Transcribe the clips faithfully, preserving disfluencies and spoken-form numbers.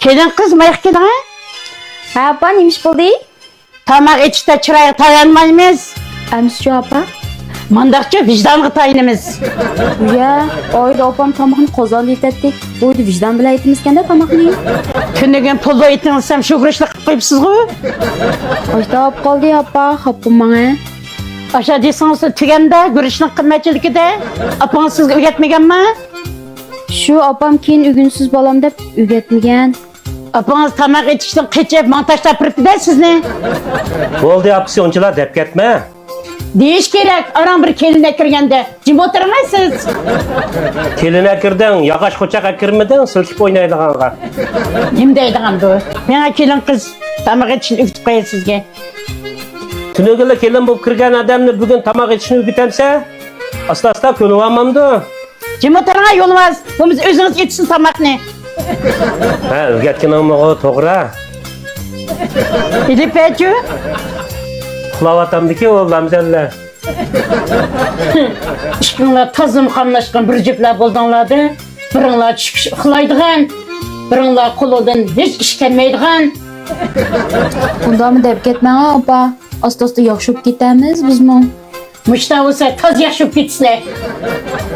كېلىن قىز، ماياق كېلىڭە. ھە، ئاپا، نېمە ئىش بولدى؟ تاماق ئېتىشتە چىرايغا تايانمايمىز. ئەمىسىچۇ، ئاپا؟ مانداقچە ۋىجدانغا تايىنىمىز. يە، ئايدا ئاپام تاماقنى قازاندا ئېتەتتى. بۇ يەردە ۋىجدان بىلەن ئېتىمىزكەندە تاماقنى. تۈنۈگۈن پولۇ ئېتىڭ دېسەم، شۇ گۈرۈچنى قىلىپ قويۇپسىزغۇ. ئاشتا بولۇپ قالدى، ئاپا، خاپا بولماڭ. ئاشا دېسىڭىز تۈگەندە، گۈرۈچنىڭ قىممەتچىلىكىدە. ئاپىڭىز سىزگە ئۆگەتمىگەنما؟ شۇ ئاپام كېيىن ئۆگىنىسىز بالام دەپ ئۆگەتمىگەن. ئاپىڭىز تاماق ئېتىشتىن قېچىپ، ماڭا تاشلاپ بېرىپتۇ-دە سىزنى. بولدى، ئاپىسى، ئۇنچىلا دەپ كەتمە. دېيىش كېرەك، ئاراڭ بىر كېلىن ئەكىرگەندە. جىم ئولتۇرماي سىز. كېلىن ئەكىردىڭ، ياغاچ خوچاق ئەكىرمىدىڭ، سىلكىپ ئوينايدىغانغا. نېمە دەيدىغان بۇ؟ ماڭا كېلىن قىز تاماق ئېتىشنى ئۆگىتىپ قوياي سىزگە. تۈنۈگۈنلا كېلىن بولۇپ كىرگەن ئادەمنى بۈگۈن تاماق ئېتىشنى ئۆگىتەمسە، ئاستا-ئاستا كۆنۈۋالمامدۇ؟ جىم ئولتۇرۇڭ، يولۋاس. بولمىسا ئۆزىڭىز ئېتىسىز تاماقنى. ھە، ئۆگەتكىنىڭمۇ توغرا. ئېلىپەچۇ؟ ئۇخلاۋاتامدىكى ئۇ لامزەللە. ئىككىڭلار تازىمۇ قاملاشقان بىر جۈپلەر بولدۇڭلار-دە. بىرىڭلار چۈش كۈچ ئۇخلايدىغان، بىرىڭلار قولىدىن ھېچ ئىش كەلمەيدىغان. ئۇنداقمۇ دەپ كەتمەڭ، ئاپا. ئاستا-ئاستا ياخشى بولۇپ كېتەمىز بىزمۇ. مۇشتا بولسا تاز ياخشى بولۇپ كېتىسىلەر.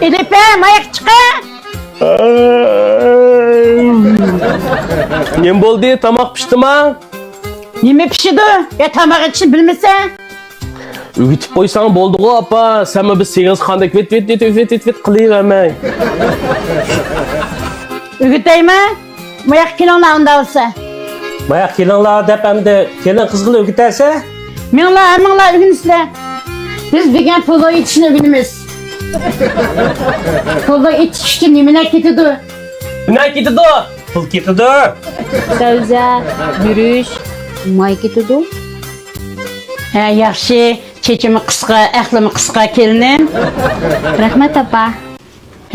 ئېلىپە، ماياق چىقە! نېمە بولدى؟ تاماق پىشتىما؟ نېمە پىشىدۇ؟ يا تاماق ئېتىشنى بىلمىسە؟ ئۆگىتىپ قويساڭ بولدىغۇ، ئاپا. سەنمۇ بىز سېغىز خاندەك ۋىت، ۋىت، ۋىت، ۋىت، ۋىت، ۋىت قىلىۋەرمەي. ئۆگىتەيمەن. ماياق كېلىڭلار ئۇنداق بولسا. ماياق كېلىڭلار دەپ ئەمدى كېلىن قىزغىلا ئۆگىتەسە؟ مېڭىڭلار، ھەممىڭلار ئۆگىنىسىلەر. بىز بۈگۈن پولۇ ئېتىشنى ئۆگىنىمىز. پولۇ ئېتىش ئۈچۈن نېمىلەر كېتىدۇ؟ نېمە كېتىدۇ؟ پۇل كېتىدۇ. سەۋزە، گۈرۈچ، ماي كېتىدۇ. ھە، ياخشى. چېچىمۇ قىسقا، ئەقلىمۇ قىسقا كېلىنىم. رەھمەت، ئاپا.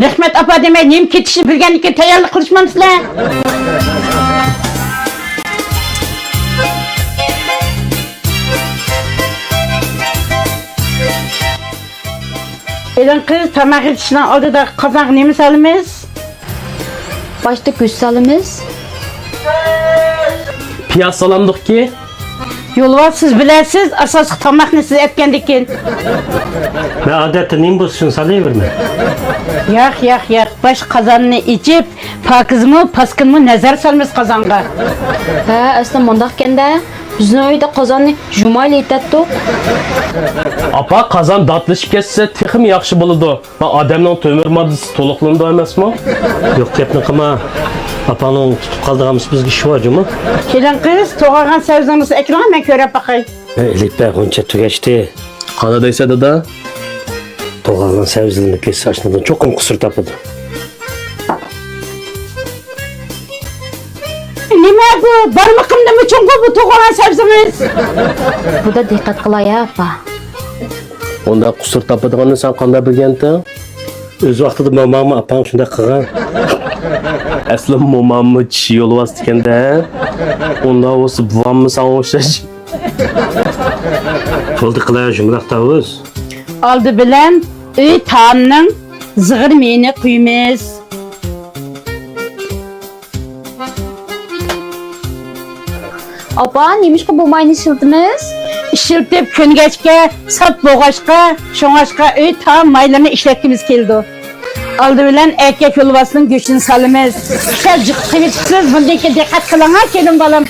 رەھمەت ئاپا دېمەي، نېمە كېتىشنى بىلگەندىن كېيىن تەييارلىق قىلىشمامسىلەر؟ ئېلىڭ قىز، تاماق ئېتىشنىڭ ئالدىدا قازانغا نېمە سالىمىز؟ باشتا گۆش سالىمىز. پىياز سالامدۇقكى؟ يولۋاس، سىز بىلەرسىز، ئاساسلىق تاماقنى سىز ئەتكەندىكىن. مەن ئادەتتە نېمە بولسا شۇنى سالىۋېرىمەن. ياق، ياق، ياق. باش قازاننى ئېچىپ، پاكىزمۇ، پاسكىنمۇ نەزەر سالىمىز قازانغا. ھە، ئەسلى مۇنداقكەندە، بىزنىڭ ئۆيدە قازاننى يۇمايلا ئېتەتتۇق. ئاپا، قازان داتلىشىپ كەتسە تېخىمۇ ياخشى بولىدۇ. ھە، ئادەمنىڭ تۆمۈر ماددىسى تولۇقلىنىدۇ ئەمەسمۇ؟ يوق گەپنى قىلما. ئاپاڭنىڭ تۇتۇپ قالىدىغان بىزگە ئىشى بار جۇمۇ. كېلىن قىز، توغرىغان سەۋزىڭىزنى ئەكىرىڭ، مەن كۆرۈپ باقاي. ھە، ئېلىپە، غۇنچە تۈگەشتى. قانداق دەيسەن، دادا؟ توغرىغان سەۋزىلىرىنى كېسىپ ئاشنىدىن چوقۇم قۇسۇر تاپىدۇ. نېمە بۇ؟ بارمىقىمدىنمۇ چوڭغۇ بۇ توغرىغان سەۋزىڭىز؟ بۇدا دىققەت قىلاي، ھە، ئاپا. ئۇنداق قۇسۇر تاپىدىغاننى سەن قانداق بىلگەنتىڭ؟ ئۆز ۋاقتىدا موماڭمۇ ئاپاڭ شۇنداق قىلغان. ئەسلى موماممۇ چىشى يولۋاس ئىكەندە. ئۇنداق بولسا بوۋاممۇ ساڭا ئوخشاش. بولدى قىلە جۇمىلاق تاۋۇز. ئالدى بىلەن ئۆي تائامنىڭ زىغىر مېيىنى قۇيىمىز. ئاپا، نېمىشقا بۇ ماينى ئىشلىتىمىز؟ ئىشلىتىپ كۆنگەچكە ساپ بولغاچقا، شۇڭاشقا ئۆي تائام مايلىرىنى ئىشلەتكۈمىز كېلىدۇ. ئالدى بىلەن ئەركەك يولۋاسنىڭ گۆشىنى سالىمىز. سەل جىق قىلىۋېتىپسىز، بۇندىن كېيىن دىققەت قىلىڭ ھە، كېلىن بالام.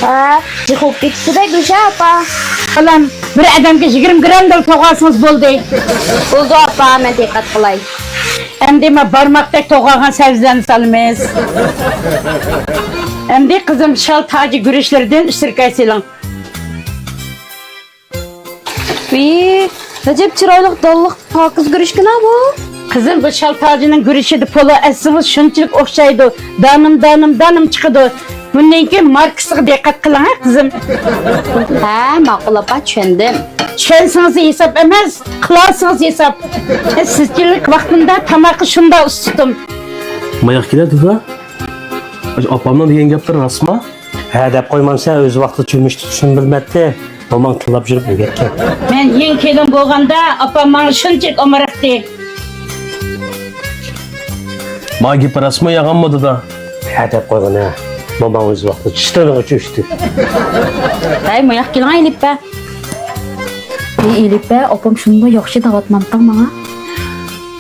ھە، جىق بولۇپ كېتىپتۇ-دە گۆشى ئاپا. بالام، بىر ئادەمگە يىگىرمە گرامدىلا توغرىسىڭىز بولدى. بولدى ئاپا، مەن دىققەت قىلاي. ئەمدى ما بارماقتەك توغرالغان سەۋزىلەرنى سالىمىز. ئەمدى قىزىم شال تاجى گۈرۈچلىرىدىن ئۈچ سىركاي سېلىڭ. ۋىي، ئەجەب چىرايلىق دانلىق پاكىز گۈرۈچكىنا بۇ. قىزىم، بۇ شال تاجىنىڭ گۈرۈچىدە پولۇ ئەتسىڭىز شۇنچىلىك ئوخشايدۇ. دانىم، دانىم، دانىم چىقىدۇ. بۇندىن كېيىن ماركىسىغا دىققەت قىلىڭ ھە، قىزىم. ھە، ماقۇل ئاپا، چۈشەندىم. چۈشەنسىڭىز ھېساب ئەمەس، قىلالىسىڭىز ھېساب. سىزچىلىك ۋاقتىمدا تاماققا شۇنداق ئۇستىتىم. ماياق كېلە، دادا. ئاپامنىڭ دېگەن گەپلىرى راستمۇ؟ ھە دەپ قويمامسەن، ئۆزى ۋاقتىدا چۆمۈچ تۇتۇشنى بىلمەتتى. موماڭ تىللاپ يۈرۈپ ئۆگەتكەن. مەن يېڭى كېلىن بولغاندا ئاپام ماڭا شۇنچىلىك ئامراقتى. ما گېپى راستمۇ يالغانمۇ دادا؟ ئەدەپ قويغىنە. موماڭ ئۆز ۋاقتىدا چىشتىنىغا چۆچتى. ھەي، ماياق كېلىڭە ئېلىپپە. ئېي ئېلىپپە، ئاپام شۇنداق ياخشى دەۋاتمامتىڭ ماڭا.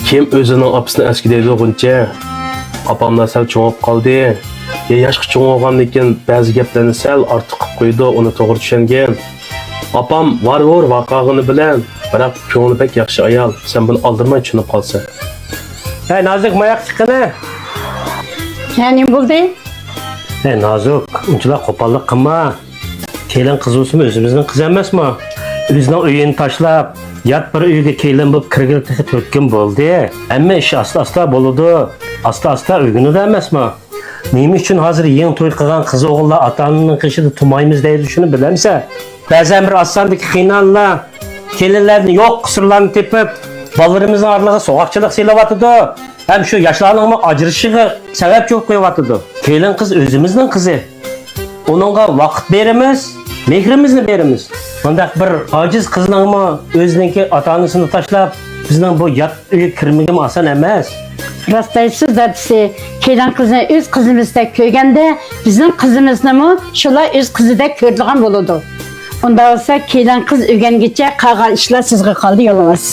كىم ئۆزىنىڭ ئاپىسىنى ئەسكى دەيدۇ غۇنچە؟ ئاپاملار سەل چوڭاپ قالدى. يا ياشقا چوڭ بولغاندىن كېيىن بەزى گەپلەرنى سەل ئارتۇق قىلىپ قويىدۇ، ئۇنى توغرا چۈشەنگىن. ئاپام ۋارۋۇر ۋارقىرىغىنى بىلەن، بىراق كۆڭلى بەك ياخشى ئايال، سەن بۇنى ئالدىرىماي چۈشىنىپ قالىسەن. ھەي نازۇك، ماياق چىققىنە. ھە، نېمە بولدى؟ ھەي نازۇك، ئۇنچىلا قوپاللىق قىلما. كېلىن قىز بولسىمۇ ئۆزىمىزنىڭ قىزى ئەمەسمۇ؟ ئۆزىنىڭ ئۆيىنى تاشلاپ، يات بىر ئۆيگە كېلىن بولۇپ كىرگىلى تېخى تۆت كۈن بولدى. ھەممە ئىش ئاستا-ئاستا بولىدۇ. ئاستا-ئاستا ئۆگىنىدۇ ئەمەسمۇ؟ نېمە ئۈچۈن ھازىر يېڭى توي قىلغان قىز ئوغۇللار ئاتا-ئانىنىڭ قېشىدا تۇمايمىز دەيدۇ، شۇنى بىلەمسەن؟ بەزەن بىر ئاز ساندىكى قېيىنئانىلار كېلىنلەردىن يوق قۇسۇرلارنى تېپىپ، بالىلىرىمىزنىڭ ئارىلىقىغا سوغۇقچىلىق سېلىۋاتىدۇ. ھەم شۇ ياشلارنىڭمۇ ئاجرىشىشىغا سەۋەبچى بولۇپ قويۇۋاتىدۇ. كېلىن قىز ئۆزىمىزنىڭ قىزى. ئۇنىڭغا ۋاقىت بېرىمىز، مېھرىمىزنى بېرىمىز. مۇنداق بىر ئاجىز قىزنىڭمۇ ئۆزىنىڭكى ئاتا-ئانىسىنى تاشلاپ، بىزنىڭ بۇ يات ئۆيگە كىرمىكىمۇ ئاسان ئەمەس. راست دەيسىز، دادىسى. كېلىن قىزنى ئۆز قىزىمىزدەك كۆرگەندە، بىزنىڭ قىزىمىزنىمۇ شۇلار ئۆز قىزىدەك كۆرىدىغان بولىدۇ. ئۇنداق بولسا، كېلىن قىز ئۆگەنگىچە قالغان ئىشلار سىزگە قالدى، يولىڭىز.